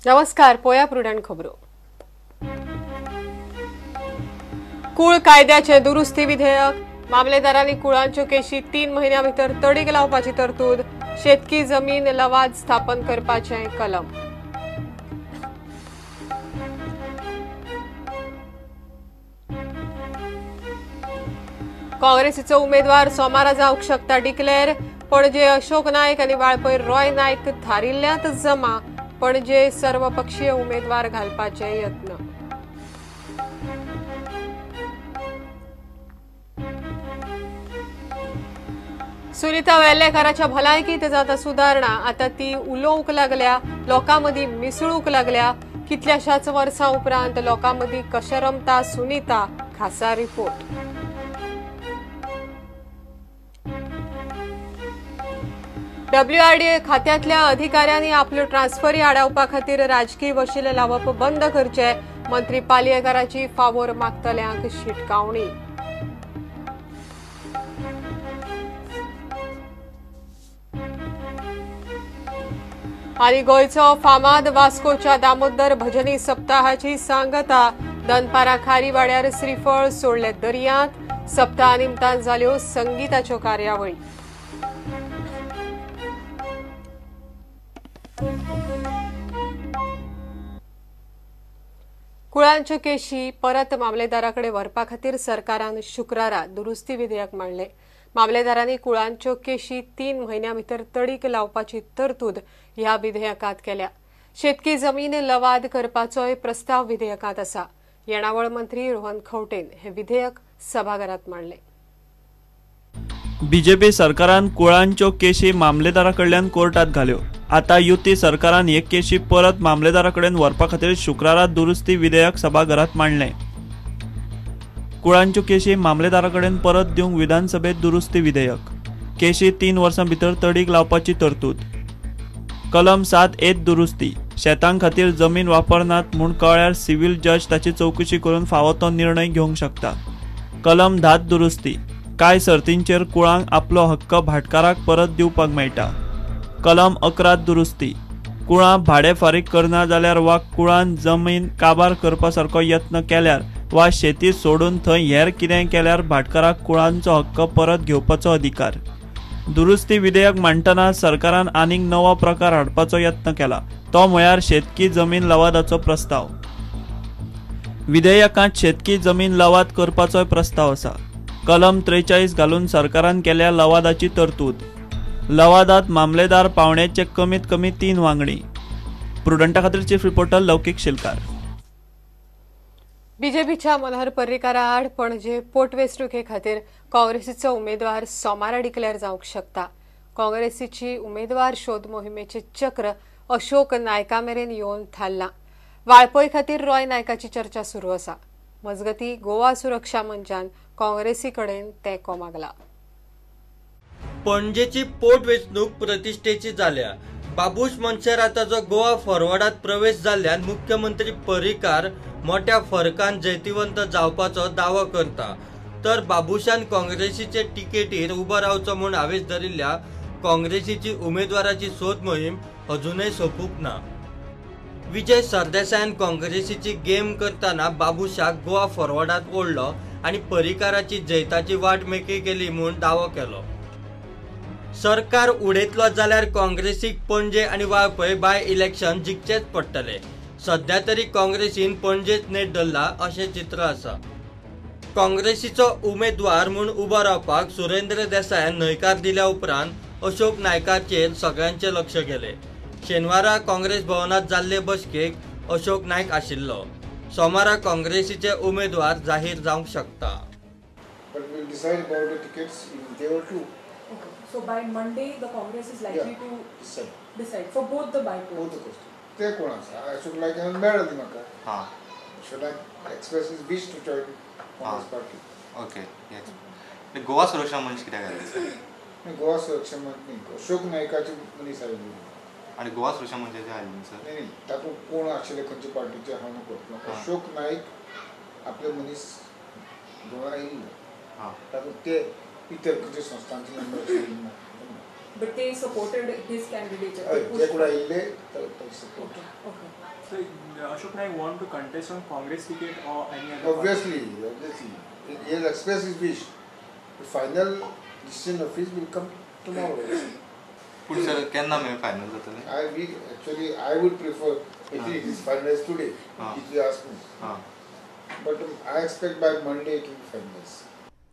नमस्कार, पोया प्रुडंट खबरो. कूळ कायद्याचे दुरुस्ती विधेयक, मामलेदारांनी कुळांच्यो केशी 3 म्हयन्यां भितर तडीक लावपाची तरतूद, शेतकी जमीन लवाद स्थापन करपाचें कलम. काँग्रेसीचो उमेदवार सोमारा जावंक शकता डिक्लेअर. पणजे अशोक नायक आनी वाळपय रॉय नायक थारिल्ल्यांत जमा. पणजे सर्वपक्षीय उमेदवार घालपाचे यत्न. सुनीता वेल्लेकाराच्या भलायकीत जाता सुदारणा, आता ती उलोवंक लागल्या, लोकां मदीं मिसळूंक लागल्या. कितल्याशाच वर्सां उपरांत लोकां मदीं कशें रमता सुनीता, खासा रिपोर्ट. डब्ल्यूआरडीए खात्यांतल्या अधिकाऱ्यांनी आपल्यो ट्रान्सफरी आडावपा खातीर राजकीय वशिले लावप बंद करचे, मंत्री पालयेकाराची फावोर मागतल्यांक शिटकावणी. आनी गोंयचो फामाद वास्कोच्या दामोदर भजनी सप्ताहाची सांगता. दनपारा खारीवाड्यार श्रीफळ सोडले दर्यांत. सप्ताहा निमतान जाल्यो संगीताच्यो कार्यावळी. कुळांच्यो केशी परत मामलेदारा कडेन व्हरपा खातीर सरकारान शुक्रारा दुरुस्ती विधेयक मांडले. मामलेदारांनी कुळांच्यो केशी 3 म्हयन्यां भितर तडीक लावपाची तरतूद ह्या विधेयकांत केल्या. शेतकी जमीन लवाद करपाचोय प्रस्ताव विधेयकांत आसा. येणावळ मंत्री रोहन खंवटेन हे विधेयक सभाघरात मांडले. बीजेपी सरकारान कुळांच्यो केशी मामलेदारा कडल्यान कोर्टात घाल्यो. आता युती सरकारान एक केशी परत मामलेदारा कडेन व्हरपा खातीर शुक्रारा दुरुस्ती विधेयक सभाघरात मांडलें. कुळांच्यो केशी मामलेदारा कडेन परत दिवंक विधानसभेत दुरुस्ती विधेयक. केशी 3 वर्सां भितर तडीक लावपाची तरतूद. कलम 7A दुरुस्ती. शेतां खातीर जमीन वापरनात म्हूण कळ्ळ्यार सिव्हिल जज ताची चवकशी करून फावो तो निर्णय घेवंक शकता. कलम 10 दुरुस्ती. कांय सर्तींचेर कुळांक आपलो हक्क भाटकाराक परत दिवपाक मेळटा. कलम 11 दुरुस्ती. कुळां भाडें फारीक करना जाल्यार वा कुळान जमीन काबार करपा सारको यत्न केल्यार वा शेती सोडून थंय हेर कितें केल्यार भाटकाराक कुळांचो हक्क परत घेवपाचो अधिकार. दुरुस्ती विधेयक मांडटना सरकारान आनीक नवो प्रकार हाडपाचो यत्न केला, तो म्हळ्यार शेतकी जमीन लवादाचो प्रस्ताव. विधेयकांत शेतकी जमीन लवाद करपाचोय प्रस्ताव आसा. कलम 43 घालून सरकारान केल्या लवादाची तरतूद. लवादात मामलेदार पावण्याचे कमीत कमी 3 वांगडी. प्रुडंटा खातीर चीफ रिपोर्टर लौकिक शिलकार. बीजेपीच्या मनोहर पर्रीकारा आड पणजे पोटवेंचणुके खातीर काँग्रेसीचो उमेदवार सोमारा डिक्लेअर जावंक शकता. काँग्रेसीची उमेदवार शोध मोहिमेचे चक्र अशोक नायका मेरेन येवन थारलां. वाळपय खातीर रॉय नायकाची चर्चा सुरू आसा. मजगती गोवा सुरक्षा मंचान काँग्रेसी कडेन तेंको मागला. पणजेची पोटवेंचणूक प्रतिश्ठेची जाल्या. बाबूश मोन्सेराताचो गोवा फॉरवर्डात प्रवेश जाल्ल्यान मुख्यमंत्री पर्रीकार मोठ्या फरकान जैतिवंत जावपाचो दावो करता, तर बाबूशान काँग्रेसीचे तिकेटीर उबो रावचो म्हूण हावेस धरिल्ल्या काँग्रेसीची उमेदवाराची सोद मोहीम अजूनय सोंपूंक ना. विजय सरदेसायान काँग्रेसीची गेम करतना बाबूशाक गोवा फॉरवर्डात ओडलो आनी पर्रीकाराची जैताची वाट मेकळी केली म्हूण दावो केलो. सरकार उडयतलो जाल्यार काँग्रेसीक पणजे आनी वाळपय बाय इलेक्शन जिखचेच पडटले. सध्या तरी काँग्रेसीन पणजेच नेट धरला अशें चित्र आसा. काँग्रेसीचो उमेदवार म्हूण उबो रावपाक सुरेंद्र देसायान न्हयकार दिल्या उपरांत अशोक नायकाचेर सगळ्यांचे लक्ष गेले. शेनवारा काँग्रेस भवनात जाल्ले बसकेक अशोक नायक आशिल्लो. सोमारा काँग्रेसीचे उमेदवार जाहीर जावंक शकता. Okay. So by Monday, the Congress is likely to decide for both the bypolls. Both the questions. ते कोण आसा? अशोक नायक मेळ्ळो म्हाका. हां. Ashok Naik express his wish to join Congress party. Okay. Yes. Goa Suraksha Manch कित्याक आयलें? गोवा सुरक्षा मंच न्ही, अशोक नायकाची मनीस आयिल्ली. आनी गोवा सुरक्षा मंचाचे आयिल्ले सर? न्ही न्ही, तातूंत कोण आशिल्ले खंयच्या पार्टीचे हांव नको. अशोक नायक आपले मनीस गोवा आयिल्ले. हां. तातूंत ते इतर खंयच्या संस्थांचे मेंबर आशिल्ले. But they supported his candidature. जे कोण आयिल्ले support. Okay. So Ashok Naik want to contest on Congress ticket or any other? Obviously, obviously. He has expressed his wish. The final decision of his will come tomorrow. पूण sir केन्ना मेरेन final जातलें? Actually I would prefer if it is finalized today, if you ask me. But I expect by Monday it will be finalized.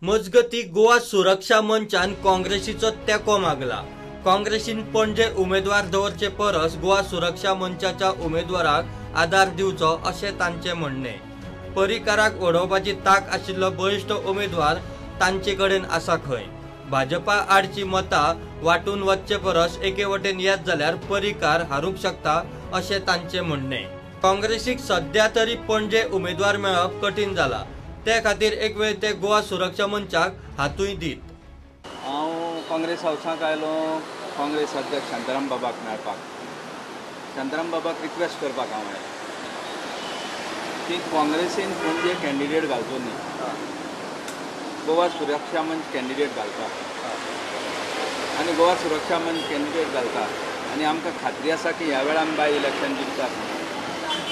मजगती गोवा सुरक्षा मंचान काँग्रेसीचो तेंको मागला. काँग्रेसीन पणजे उमेदवार दवरचे परस गोवा सुरक्षा मंचाच्या उमेदवाराक आदार दिवचो अशें तांचें म्हणणें. पर्रीकाराक उडोवपाची तांक आशिल्लो बळिश्ट उमेदवार तांचे कडेन आसा खंय. भाजपा आडची मतां वांटून वचचे परस एके वटेन येत जाल्यार पर्रीकार हारूंक शकता अशें तांचें म्हणणें. काँग्रेसीक सद्या तरी पणजे उमेदवार मेळप कठीण जाला, ते खातीर एक वेळ ते गोवा सुरक्षा मंचाक हातूय दीत. हांव काँग्रेस हावसाक आयलो काँग्रेस अध्यक्ष शांताराम बाबाक मेळपाक. शांताराम बाबाक रिक्वेस्ट करपाक हांव आयलो की काँग्रेसीन पणजे कॅन्डिडेट घालचो न्ही, गोवा सुरक्षा मंच कॅन्डिडेट घालता आनी गोवा सुरक्षा मंच कॅन्डिडेट घालता आनी आमकां खात्री आसा की ह्या वेळार आमी बाय इलेक्शन जिखतात.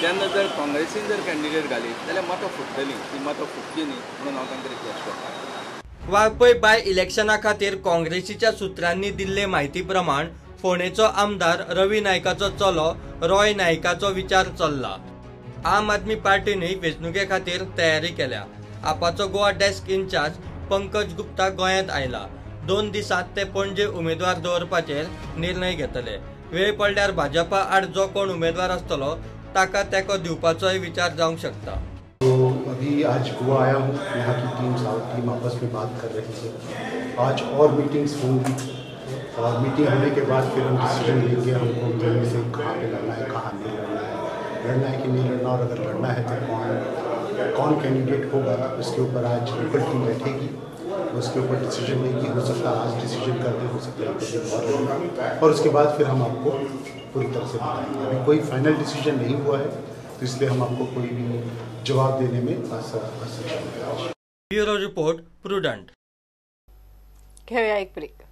तेन्ना जर काँग्रेसीन जर कॅन्डिडेट घाली जाल्यार मतां फुट्टलीं, ती मतां फुटची न्ही म्हणून हांव तांकां रिक्वेस्ट करता. वाळपय बाय इलेक्शना खातीर काँग्रेसीच्या सुत्रांनी दिल्ले म्हायती प्रमाण फोंडेचो आमदार रवी नायकाचो चलो रॉय नायकाचो विचार चल्ला. आम आदमी पार्टीनूय वेंचणुके खातीर तयारी केल्या. आपाचो गोवा डेस्क इन्चार्ज पंकज गुप्ता गोंयांत आयला. 2 दिसांत ते पणजे उमेदवार दवरपाचेर निर्णय घेतले. वेळ पडल्यार भाजपा आड जो कोण उमेदवार आसतलो ताका तेंको दिवपाचोय विचार जावंक शकता. तो अभी आज गोवा आया हूँ, यहाँ की टीम साउथ टीम आपस में बात कर रही है. आज और मीटिंग्स होंगी और मीटिंग होने के बाद फिर हम डिसीजन लेंगे हमको जल्दी से कहाँ पे लड़ना है, कहाँ नहीं लड़ना है, लड़ना है कि नहीं लड़ना, और अगर लड़ना है तो कौन कौन कैंडिडेट होगा उसके ऊपर आज लोकल टीम बैठेगी, उसके ऊपर डिसीजन लेगी. हो सकता है आज डिसीजन कर दे, हो सकता है एक और लगे, और उसके बाद फिर हम आपको पूरी तरह से बताएंगे. अभी कोई फाइनल डिसीजन नहीं हुआ है तो इसलिए हम आपको कोई भी जवाब देने में असक्षम हैं. Bureau report, Prudent. घेऊया एक ब्रेक.